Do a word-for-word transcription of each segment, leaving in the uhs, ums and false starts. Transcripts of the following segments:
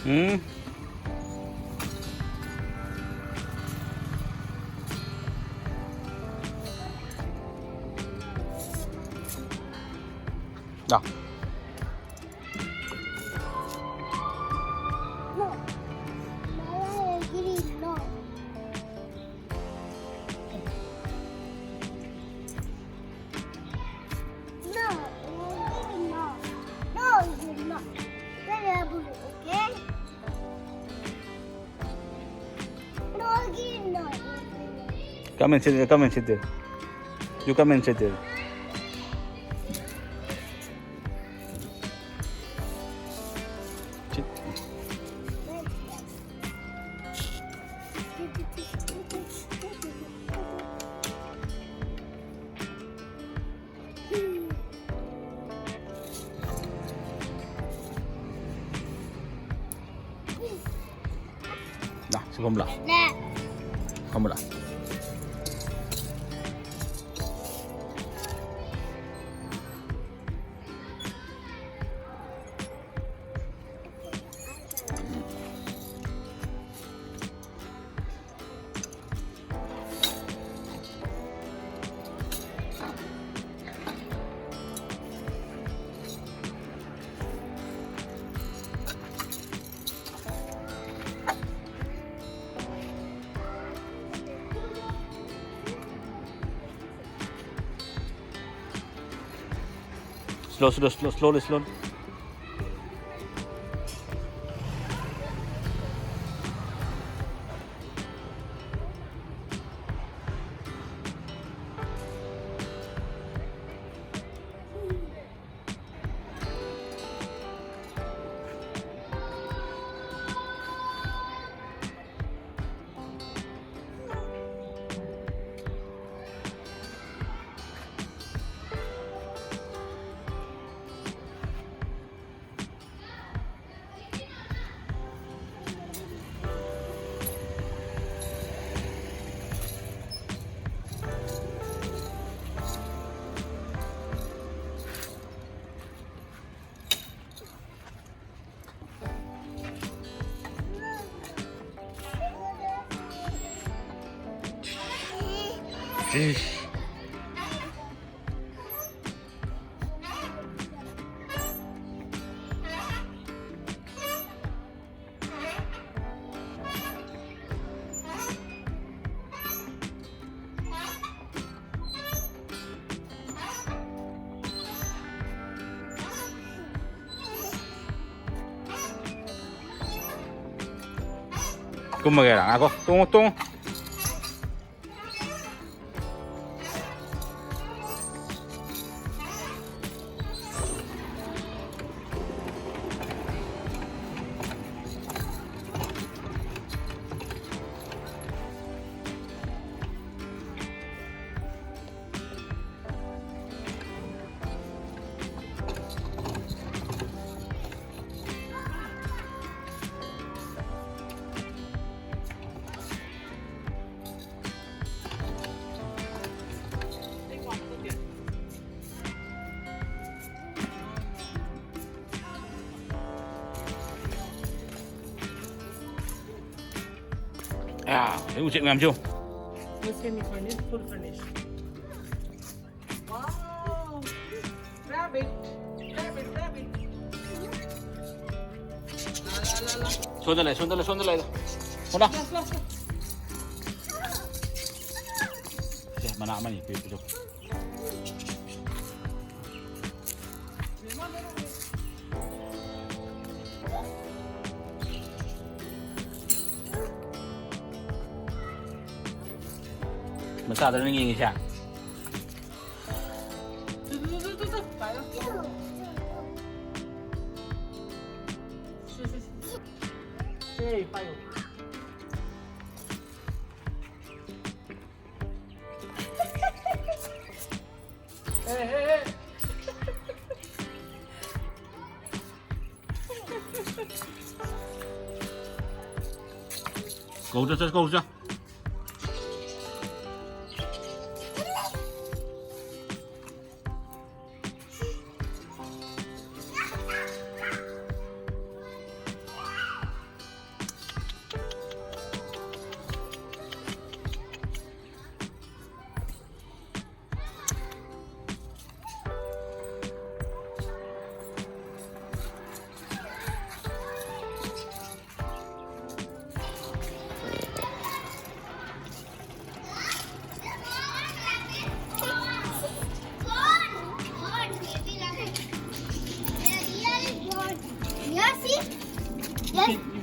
Hmm? Ah. No. Mama, green, no. No, no, no, you're not. You're not blue, okay? No, you're not. Come and sit there. Come and sit there. You come and sit there. Sit. 나, 지금 라. 네. 가물아. Slow, slow, slow, slowly, slowly. ꯏꯁ꯫ ꯀꯨꯝꯃꯒꯦꯔꯥ? ꯉꯥꯏꯈꯣ, ꯇꯣꯡꯉꯣ, ꯇꯣꯡꯉꯣ꯫ ꯑꯌꯥ, ꯑꯩ ꯎꯆꯦꯛ ꯃꯌꯥꯝꯁꯦ ꯌꯦꯡꯉꯨ꯫ Semi furnished, full furnished. Wow! Rabbit! Rabbit, rabbit! ꯁꯣꯝꯗ ꯂꯩ, ꯁꯣꯝꯗ ꯂꯩ, ꯁꯣꯝꯗ ꯂꯩ꯫ ꯍꯣꯅꯥ꯫ ꯂꯥꯎ, ꯂꯥꯎ, ꯂꯥꯎ꯫ ꯁꯦ, ꯃꯅꯥ ꯑꯃꯅꯤ ꯄꯤꯔꯛꯄꯗꯣ꯫ ꯃꯆꯥꯗ ꯅꯪ ꯌꯦꯡꯉꯤꯁꯦ? ꯁꯦ, ꯄꯥꯏꯌꯣ꯫ ꯀꯧꯗ ꯆꯠ, ꯀꯧꯗ ꯆꯠ꯫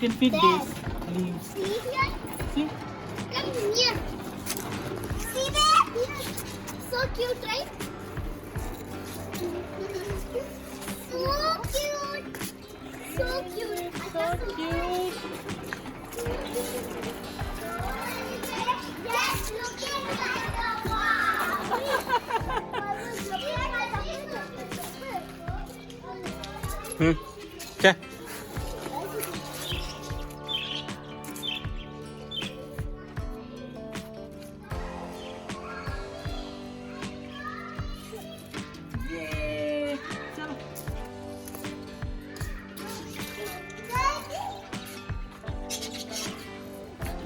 Can feed this leaves. See here? See? Come here. See there? So cute, right? So cute. So cute. So cute. Yes, look at that. Wow. Hmm. Che.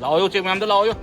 ꯂꯥꯛꯑꯣ, ꯎꯆꯦꯛ ꯃꯌꯥꯝꯗꯣ ꯂꯥꯛꯑꯣ꯫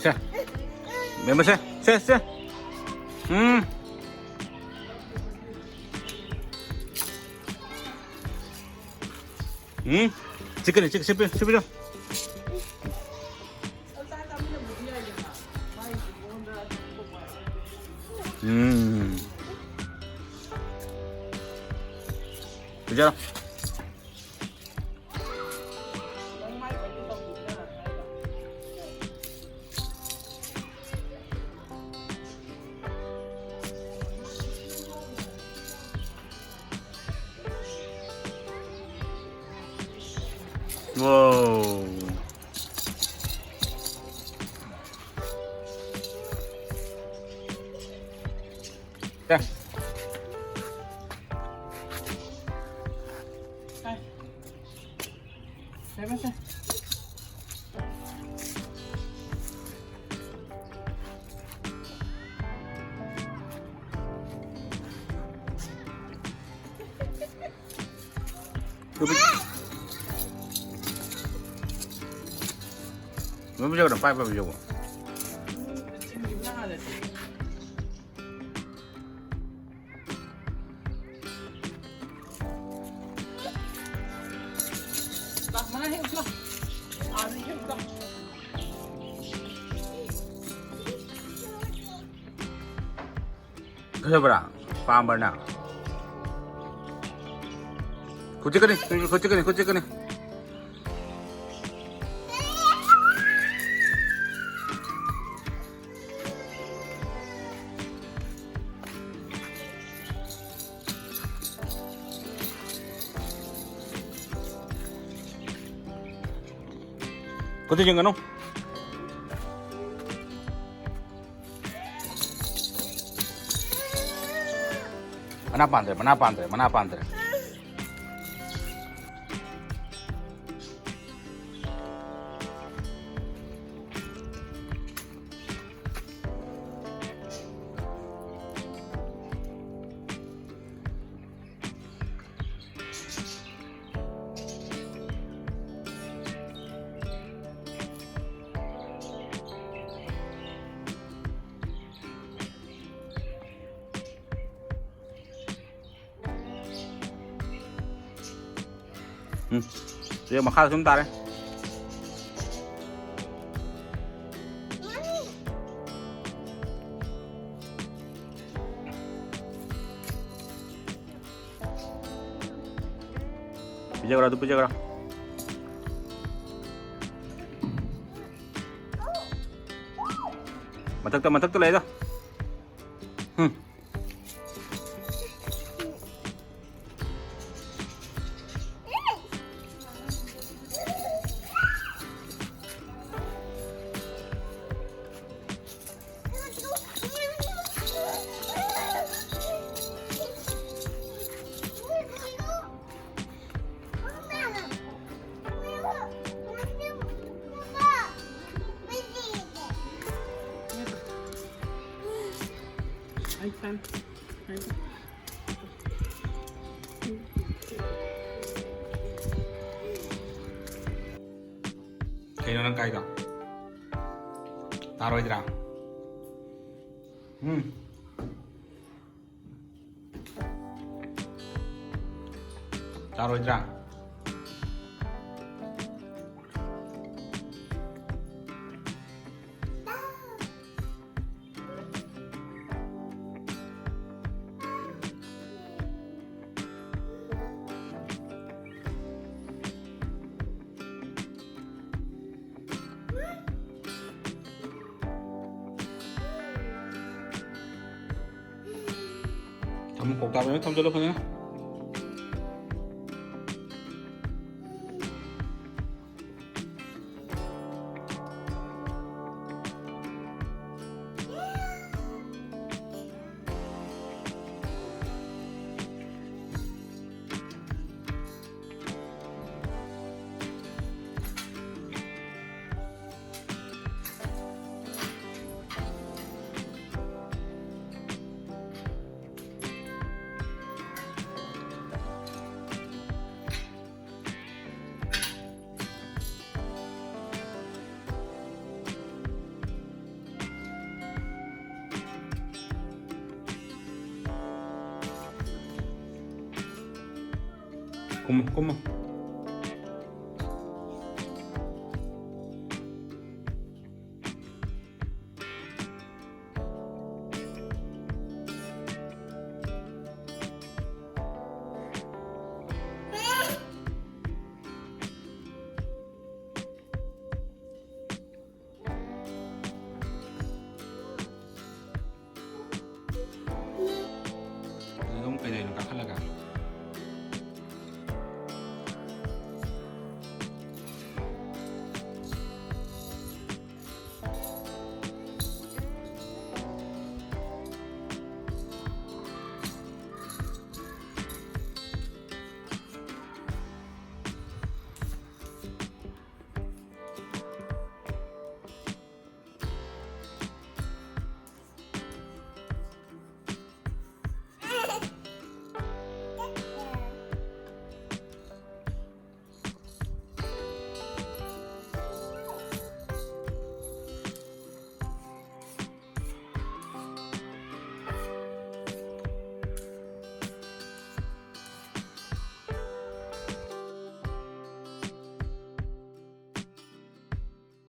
ꯁꯦ꯫ ꯕꯦꯝꯃ ꯁꯦ꯫ ꯁꯦ, ꯁꯦ꯫ ꯎꯝ꯫ ꯎꯝ꯫ ꯆꯤꯛꯀꯅꯤ, ꯆꯤꯛ-, ꯁꯤ ꯄꯤꯌꯨ, ꯁꯤ ꯄꯤꯌꯨ꯫ ꯎꯝ꯫ ꯄꯤꯖꯔꯣ꯫ Wow. ꯁꯦ꯫ ꯁꯦ, ꯁꯦ, ꯁꯦ꯫ ꯑꯗꯨꯝ ꯄꯤꯖꯧ, ꯄꯥꯏ ꯄꯥꯏ ꯄꯤꯖꯧ꯫ ꯐꯖꯕ꯭ꯔꯥ? ꯄꯥꯝꯕ꯭ꯔ ꯅꯪ? ꯈꯨꯠ ꯆꯤꯛꯀꯅꯤ, ꯈꯨꯠ ꯆꯤꯛꯀꯅꯤ, ꯈꯨꯠ ꯆꯤꯛꯀꯅꯤ꯫ ꯈꯨꯠꯇ ꯌꯦꯡꯒꯅꯨ꯫ ꯃꯅꯥ ꯄꯥꯟꯗ꯭ꯔꯦ, ꯃꯅꯥ ꯄꯥꯟꯗ꯭ꯔꯦ, ꯃꯅꯥ ꯄꯥꯟꯗ꯭ꯔꯦ꯫ ꯎꯝ꯫ ꯁꯤ ꯃꯈꯥꯗ ꯁꯨꯝ ꯇꯥꯔꯦ꯫ ꯄꯤꯖꯈ꯭ꯔꯣ, ꯑꯗꯨ ꯄꯤꯖꯈ꯭ꯔꯣ꯫ ꯃꯊꯛꯇ, ꯃꯊꯛꯇ ꯂꯩꯗꯣ꯫ ꯎꯝ꯫ ꯑꯩ ꯆꯥꯅꯤ꯫ ꯀꯩꯅꯣ ꯅꯪ ꯀꯥꯏꯗꯣ? ꯇꯥꯔꯣꯏꯗ꯭ꯔꯥ? ꯎꯝ꯫ ꯇꯥꯔꯣꯏꯗ꯭ꯔꯥ? ꯊꯝꯃꯨ, ꯀꯧꯇꯥ ꯃꯌꯥꯝ ꯊꯝꯖꯤꯜꯂꯨ ꯐꯖꯅ꯫ ꯀꯨꯝꯃꯣ, ꯀꯨꯝꯃꯣ꯫